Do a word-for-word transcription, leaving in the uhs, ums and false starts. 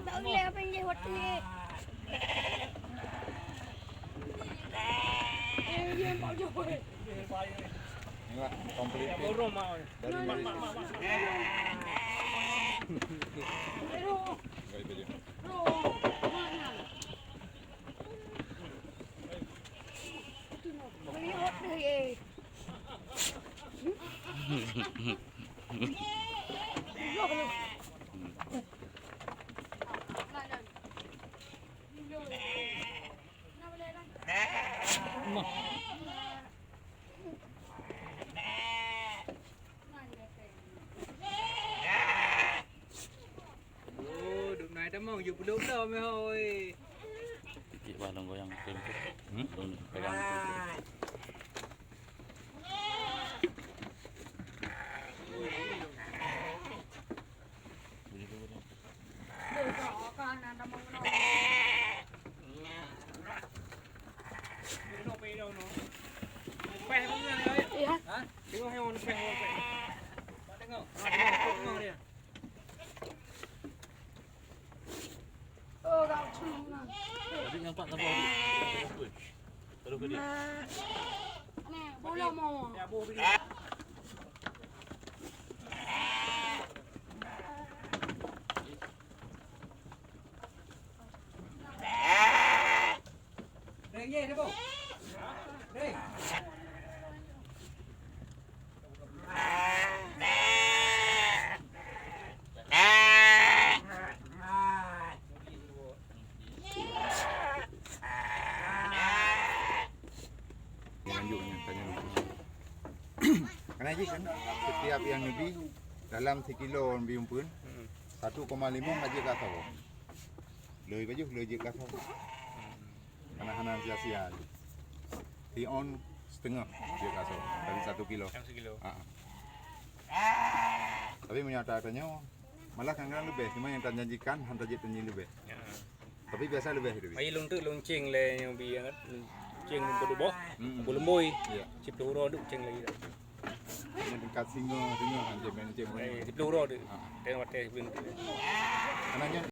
Tak boleh apa yang dia buat ni. Eh, dia nampak jauh. Inilah komplit dari Enggak, itu dia. Oh, dum nai tamong, yuk puluk dah meh hoi. Titik bah lôn goyang betul tu. Hmm? Lôn pegang betul tu. Iya. Ha? Tengok yang mana peh, peh. Tak tengok. Ha, tengok, tengok dia. Oh, kau cuma. Adik nampak tak apa, adik? Terus ke dia? Ni, bola mau. Ya, bola. Lanjut nyan, tanya dulu. Karena jih kan, setiap yang neubi dalam sikilo neubi umpeuen, satu koma lima ka jeuet keu asoe. Lheueh baju, lheueh jeuet keu asoe. Karena hana sia-sia. Tiôn setengah jeuet keu asoe dari satu kilo. Yang sekilo. Ha. Tapi meunyoe ata tanyoe, malah kadang-kadang leubeh, cuma nyang tajanjikan hana jeuet tanyoe leubeh. Ya. Tapi biasa leubeh tu. Ai lôn teuk lôn ceng lé nyang bi, ceng beudôh boh, hmm, beuleumbôi. Ya. Siplôh uroe teuk ceng lagi. Yang dekat singa, singa, ceng main ceng. Eh, siplôh uroe teuk. Ha. Tengok watèe sebelum tu. Karena nyan